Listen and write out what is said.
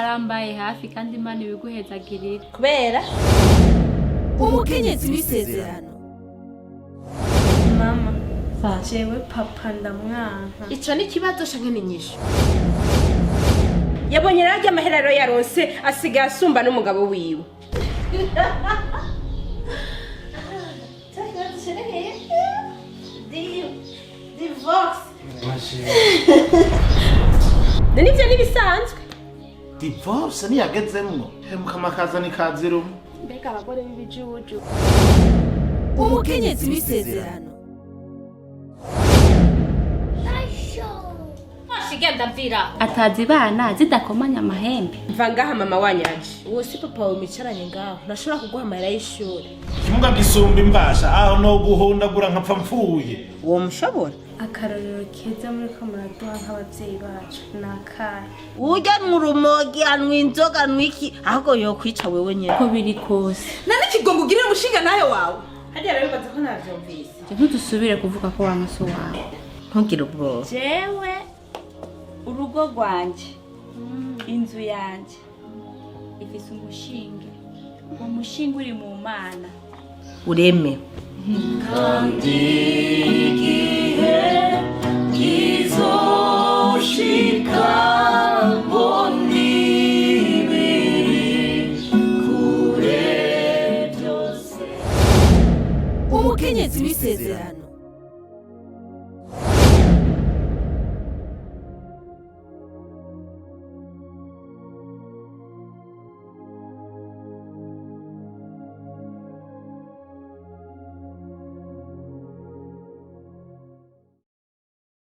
Warambaye hafi kandi Imana ibiguhezagirire. Kubera Umukenyezi w'Isezerano. Mama, jewe papa ndamwanka. Ico ni ikibazo canke ni inyishu? Yabonye rero amahera rero yaronse, asigaye asumba n'umugabo wiwe. Divorce. Nivyo n'ibisanzwe. Divorce niyagezemwo, hemuka ni kazirumu. Mbega abagore b'ibijuju! Umukenyezi w'Isezerano. Igenda mvira. Atazibana zidakomanya amahembe. Mva ngaha, mama wanyaje. Uwo si papa wawe mwicaranye ngaho, ntashobora kuguha amahera y'ishuri. Ikimuga gisumba imvasha, aho no guhondagura nkapfa mpfuye. Uwo mushobora. Akarorero keza muri ko muraduha nk'ababyeyi bacu ni akahe? Urya anywa urumogi, anywa inzoga, anywa iki, ahubwo yokwica wewe nyene. Uko biri kose. None ikigongo ugirira umushinga nayo wawe? Hariya rero bibaza ko navyumvise. Ntudusubire kuvuga ko wa musi wawe. Ntugire ubwoba. Jewe urugo rwanje, inzu yanje ifise umushinge, uwo mushinge uri mu Mana. Ureme. Kandi igihe kizoshika mbona ibiri kure byose. Umukenyezi w'Isezerano.